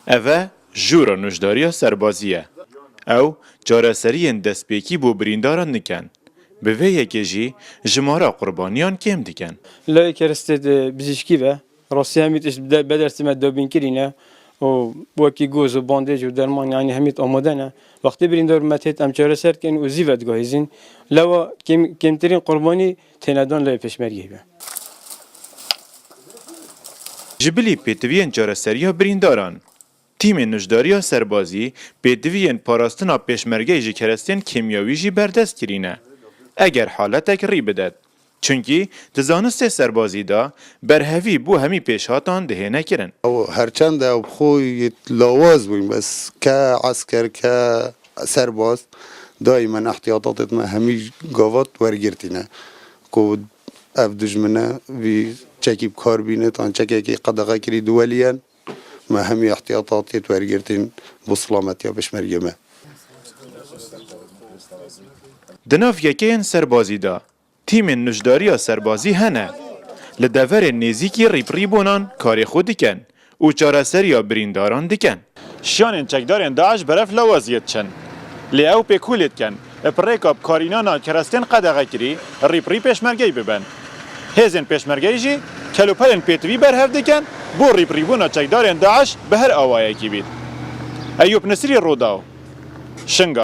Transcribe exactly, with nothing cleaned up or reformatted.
Ev e jûra nûjdariya serbazî ye. Ew çareseriyên destpêkî bo birîndaran dikin. Bi vê yekê jî jimara qurbaniyan kêm dikin. Lê kerestê di bijîşkî ve, rastî hemî tişt bide-, bedersî me dabîn kirîne û wekî goz û bandêj û derman, yanî hemî amade ne. Wextê birîndar me têt em çareser dikin û zî vedigahîzîn. Lewa kêm-, kêmtirîn qurbanî têne dan lê pêşmergeyê be. Ji bilî pêtiviyên çareseriya birîndaran, tîmên nûjdariya serbazî pêtiviyên parastina pêşmergeyê ji kerestên kîmyawî jî berdest kirîne, eger haletek rî bidet. Çunkî di zanistê serbazî de berhevî bo hemî pêşhatan dihêne kirin. Ew herçend ew bi xwe yê lawaz bûyn, bes ke esker, ke serbaz, daîmen ihtiyatatê me hemî gavat wergirtîne. Ku ev dijmine vî çekî bi kar bîne, tan çekekî qedexe kirî duweliyen, me hemî ihtiyatatê wergirtîn bo silametiya pêşmergê me. Di nav yekeyên serbazî de tîmên nûjdariya serbazî hene. Li deverên nêzîkî rîbrîbonan karê xwe dikin û çareseriya birîndaran dikin. Şiyanên çekdarên DAIŞ berev lawaziyê diçin. Lê ew pêkûlê dikin, bi rêka bikarînana kerestên qedexekirî rîbrî pêşmergeyê bibin. Hêzên pêşmergeyê jî kelûpelên pêtivî berhev dikin bo rîbrîbûna çekdarên DAIŞ bi her awayekî bît. Eyûp Nisrî, Rûdaw, Şingal.